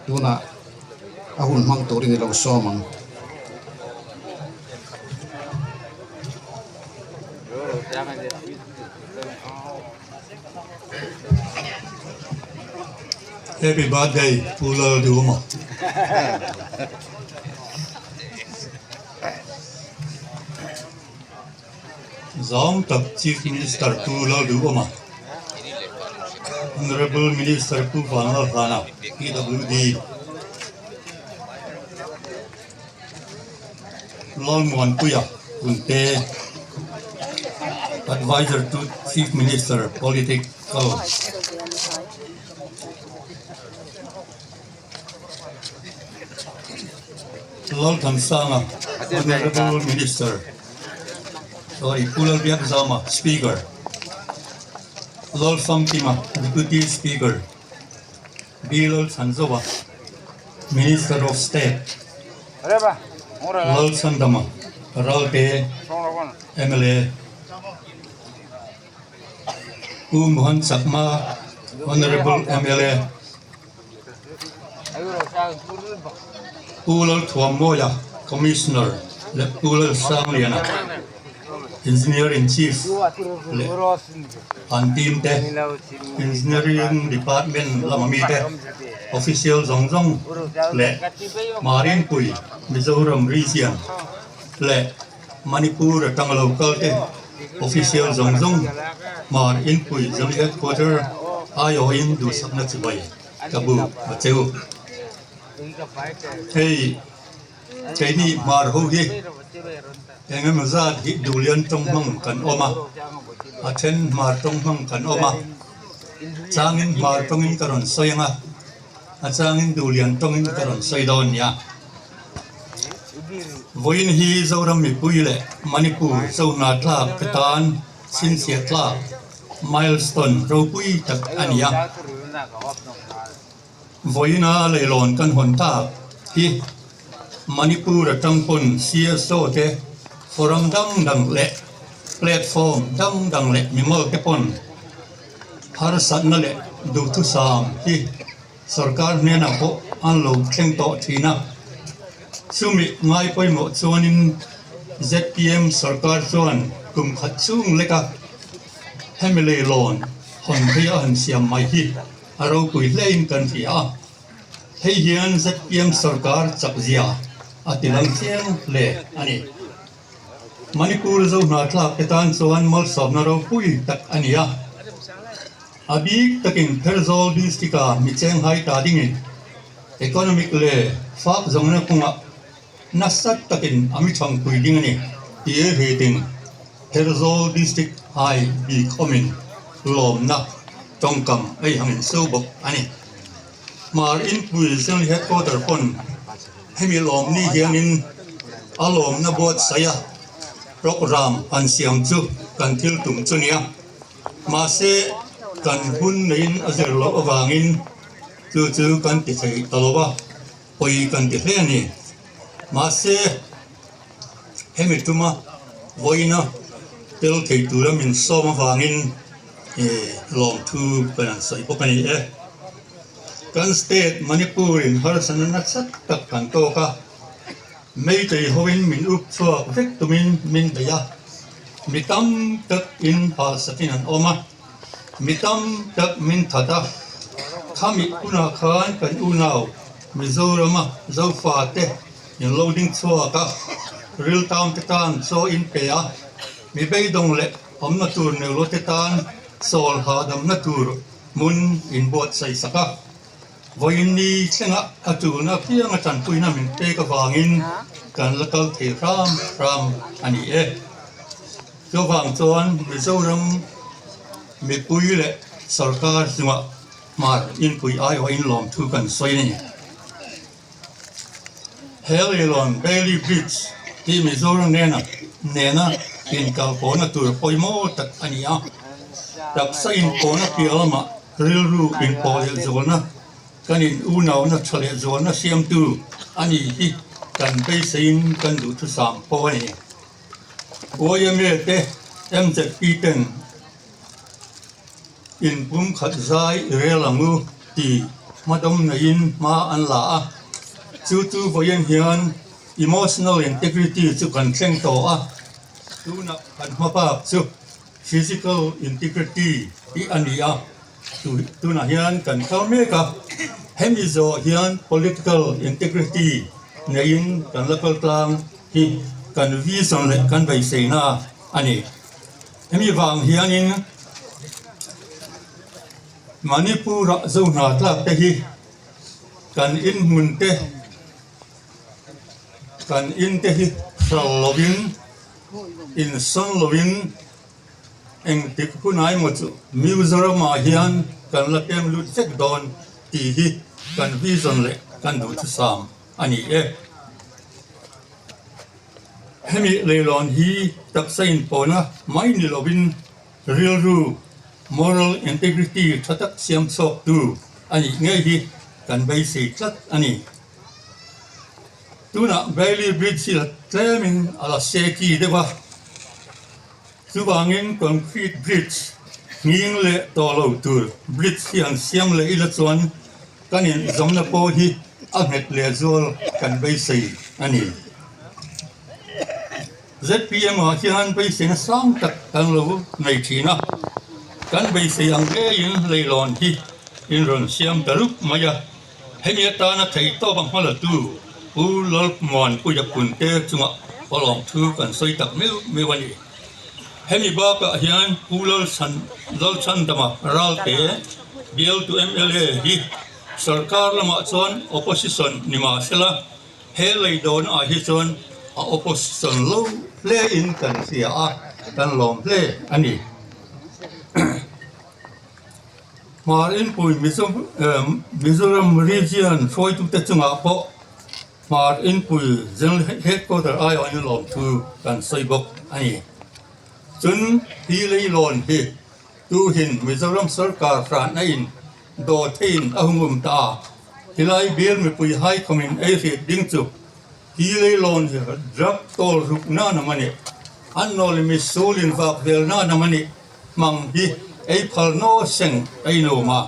Tunah a hun hmang turin i lo sawm ang. Happy birthday Pu Lalduhawma. Zang tak Chief Minister Pu Lalduhawma, Honorable Minister Pu Vanlalhlana, PWD, Lalmuanpuia Punte, Advisor to Chief Minister, Political. Lalthansanga, Honorable Minister, sorry, Pu Lalbiakzama, Speaker, Lalfamkima, Deputy Speaker, B Lalchhanzova, Minister of State, Lalchhandama, Ralte, mla, Pu Mohan Chakma, Honorable mla, Pu Lalthuammawia, Commissioner leh Pu Lalsangliana, Engineer in Chief leh an team te, Engineering Department lama mite, Official zawng zawng leh Marinpui, Mizoram Region leh Manipur atanga lo kal te, Official zawng zawng Hmar Inpui Zali Headquarter aiawhin duhsakna chibai ka bu a cheu. Hei keini Hmar ho hi eng emaw zat hi Duhlian tawng hmang kan awm a, a then Hmar tawng hmang kan awm a, changin Hmar tawngin ka rawn sawi ang a, a changin Duhlian tawngin ka rawn sawi dawn nia. Vawiin hi Zoram mipui leh Manipur Zohna tlak te tan chhinchhiah tlak milestone ropui tak a ni a. Vawiina leilawn kan hawn tak hi Manipur atang pawn CSO te forum dang dang leh platform dang dang leh mimal te pawn harsatna leh duhthusam hi Sorkar hnenah pawh an lo thleng tawh thin a, chumi ngai pawimawh chuanin zpm sorkar chuan kum khat chung leka hemi leilawn hawn phei a han siam mai hi a ropui hlein kan hria a, hei hian zpm sorkar chakzia a ti lang chiang hle a ni. Manipur Zohnahthlak te tan chuan malsawmna ropui tak a ni a. A bik takin Pherzawl District-a mi cheng hai ta dingin economic leh fak zawngna kawngah nasa takin a mi thangpui ding a ni tih hriatin Pherzawl District hai bik awmin lawmna tawngkam a ihangin so bawk a ni. Hmar Inpui General Headquarter pawn hemi lawmni hianin a lawmna buatsaih a programme an siam chu kan thil tum chu nia. Mahse, kan hun neiin a zir loh avangin chu chu kan ti thei ta lo va, pawi kan ti hle a ni. Mahse, hemi tuma vawiina tel thei tura min sawm avangin lawmthu kan han sawi bawk a ni e. Kan state Manipur-in harsatna nasa tak kan tawk a. Meitei hoin min up chhuak vek tumin min bei a, mi tam tak in halsakin an awm a, mi tam tak min that a, khami hunah khan kan unau Mizorama Zofa te in lo ding chhuak a, riltam te tan chaw in pe a, mi beidawng leh awmna tur neulo te tan sawl hahdamna tur hmun in buatsaih sak a. Vawiin ni thlengah a tulna apianga tanpuina min pek avangin kan la kal thei hram hram a ni e. Chuvang chuan Mizoram mipui leh sorkar chungah hmar inpui aiawhin lawmthu kan sawi a ni. He leilawn Bailey Bridge hi Mizoram nena nena inkalpawhna tur pawimawh tak a ni a. Taksa inpawhna piah lamah Rilru inpawh leh zualna, kan in unauna tha leh zualna siamtu a ni hi kan beiseiin kan duhthusam pawh a ni. YMA te MZP ten inpumkhat zai i rel ang u ti. Hmadawm neiin hma an la a, chu chu vawiin hian emotional integrity chu kan thleng tawh a, tunah kan hma bak chu physical integrity tih a ni a, tunah hian kan kal mek a, hemi zawh hian political integrity neiin kan la kal tlang hi kan vision leh kan beiseina a ni. Hemi vang hianin. Manipur-ah zo hna tlak te hi kan inhmun te, kan in te hi hral lovin, insawn lovin engtik hunah emaw chu Mizoram-ah hian kan la pem lut vek dawn tih hi kan vision leh kan duhthusam a ni e. Hemi leilawn hi taksa inpawhna mai ni lovin Rilru, moral integrity, tha tak siam chhuaktu a nih ngei hi kan beisei tlat a ni. Tunah Bailey Bridge hi la tlemin a la shaky deuh a, chuvangin concrete bridge nghing leh tawh lo tur bridge hi han siam leh ila chuan kan inzawmna pawh hi a nghet lehzual kan beisei a ni. Zpm ah hian beiseina sang tak kan lo nei thin a, kan beisei ang ngeiin leilawn hi in rawn siam ta rup mai a, hemi atana theihtawp a hmalatu Pu Lalmuanpuia Punte chungah awlawng thu kan sawi tak meuh meuh a ni. Hemi bakah hian Pu Lalchhandama Ralte bialtu mla hi sarkar lamah chuan opposition ni mahsela, He lei dawnah hi chuan a opposition lo hle in kan hria a, kan lawm hle a ni. Hmar Inpui Mizoram Region hruaitute chungah pawh Hmar Inpui General Headquarter aiawhin lawmthu kan sawi bawk a ni. Chun hi leilawn hi tuhin Mizoram sarkar hranna in Dawtheiin a hungum ta a, tilai bial mipui haikawmin ei hriat ding chu hi leilawn hi drug tawl ruk nan a mani, an nawl mi sulin vak vel nan a mani hmang hi ei phal naw seng ei nuam a,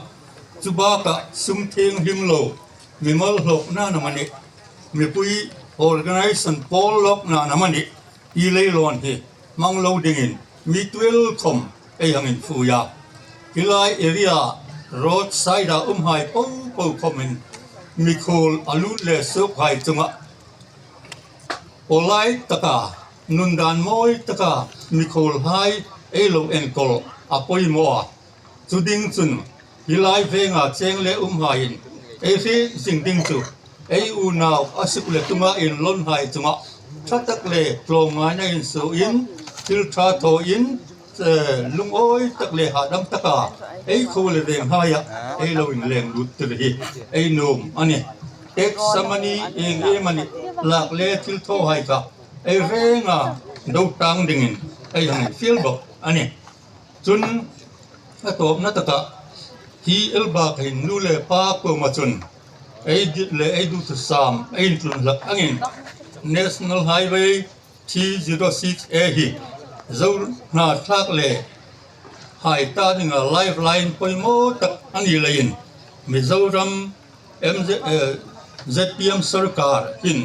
chu bakah sum thianghlim lo mimal hlawk nan a mani, mipui organisation pawl lawk nan a mani hi leilawn hi hmang lo dingin mi tuil khawm ei angin fui a, tilai area road side ah um hai po po khawmin mikhul a lut leh suk hai chungah pawlai taka nun dan mawi taka mikhul hai ei lo enkawl a pawimawh a, chu ding chun tilai vengah cheng leh um haiin ei hri zing ding chu ei unau a suk leh tunga in lawn hai chungah tha tak leh tlawmngaina insuhin thil tha thawhin Lungawi tak leh hahdam taka ei kho leh veng haiah ei lo in leng lut tir hi ei nuam a ni. Tax sam a ni, eng em a ni, lak leh thil thaw hai kha ei renga do tang dingin ei hang in fil bawk a ni. Chun a tawpna takah hi elbak in nu leh pa kuama chun ei dit leh ei duhthusam a intlun hlak angin National Highway T06A hi Zo hnathlak leh hai ta dinga life line pawimawh tak a nih laiin Mizoram zpm sarkar in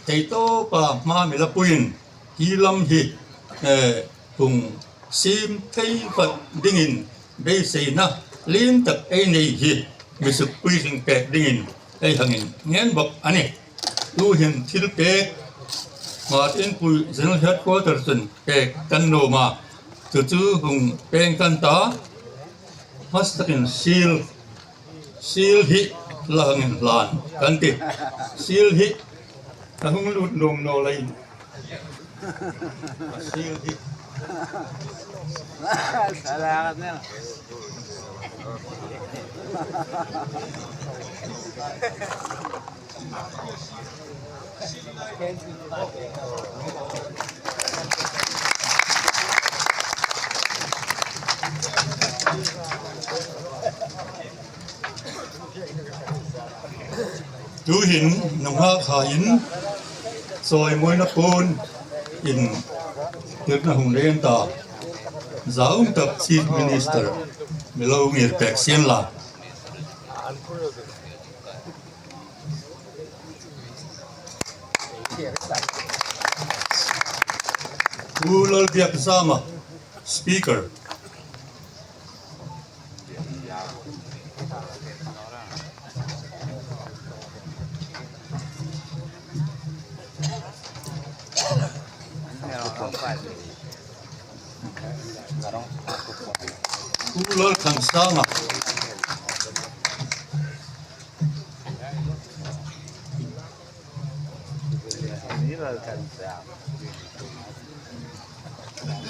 theihtawpa hma milapuiin hi lam hi tung sim thei vat dingin beiseina lim tak ei nei hi misuk puitling pek dingin ei hangin ngen bawk a ni. Tu hian thil pek Hmar Inpui General Headquarters chuan pek kan nuam a, chu chu hung peng kan ta hmasa takin seal seal hi la hangin hlan kan ti. Seal hi a hung lut nuam naw la in a seal hi. Tuhin nunghak hain chawi mawina pawn in tirhna hung reng ta zaum tak Chief Minister milo ngir pek sian la. Pu Lalbiakzama, Speaker. Pu Lalthansanga.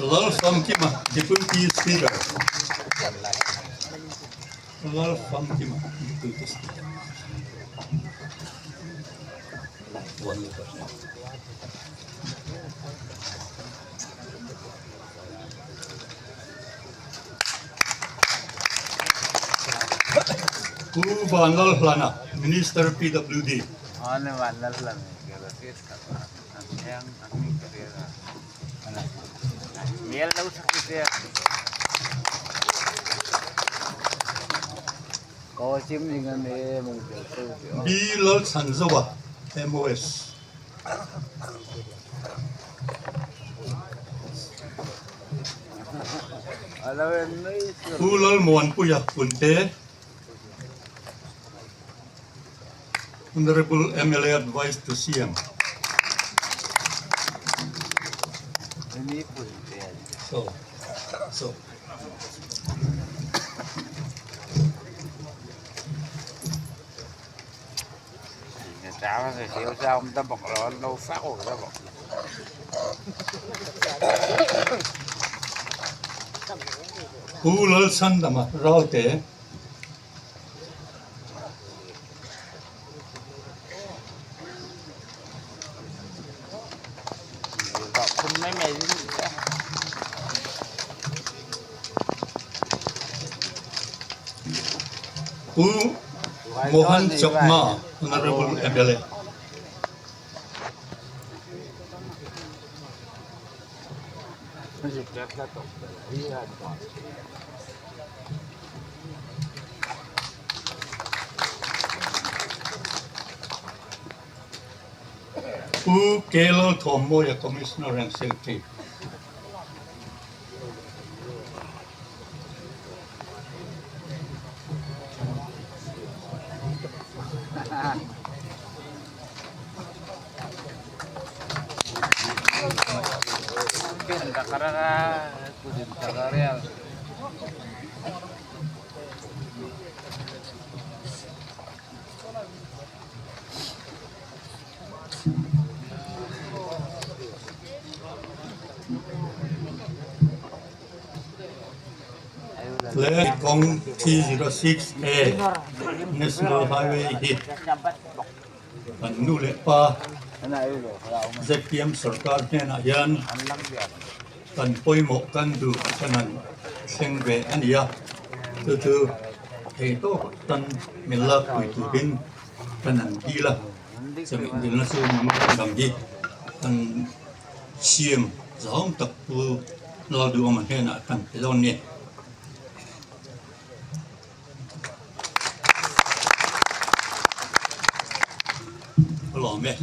Lalfamkima, Deputy Speaker. Lalfamkima, Deputy Speaker. Pu Vanlalhlana, Minister PWD. B Lalchhanzoa, MOS. Pu Lalmuanpuia Punte, Honorable mla Advice to CM. So, so. Pu Lalchhandama Ralte. Pu Mohan Chakma, Honorable MLA. Pu K. Lalthawmmawia, Commissioner and Secretary. Le kawng 306 A National Highway hi kan nu leh pa zpm sarkar hnenah hian kan pawimawh kan duh kan han thleng ve a ni a, chu chu thei tawk tan min lak pui turin kan han dil a, chumi dilna chu dang hi kan siam zahawm tak pu Lalduhawma hnenah kan pe dawn a ni. A lawm e.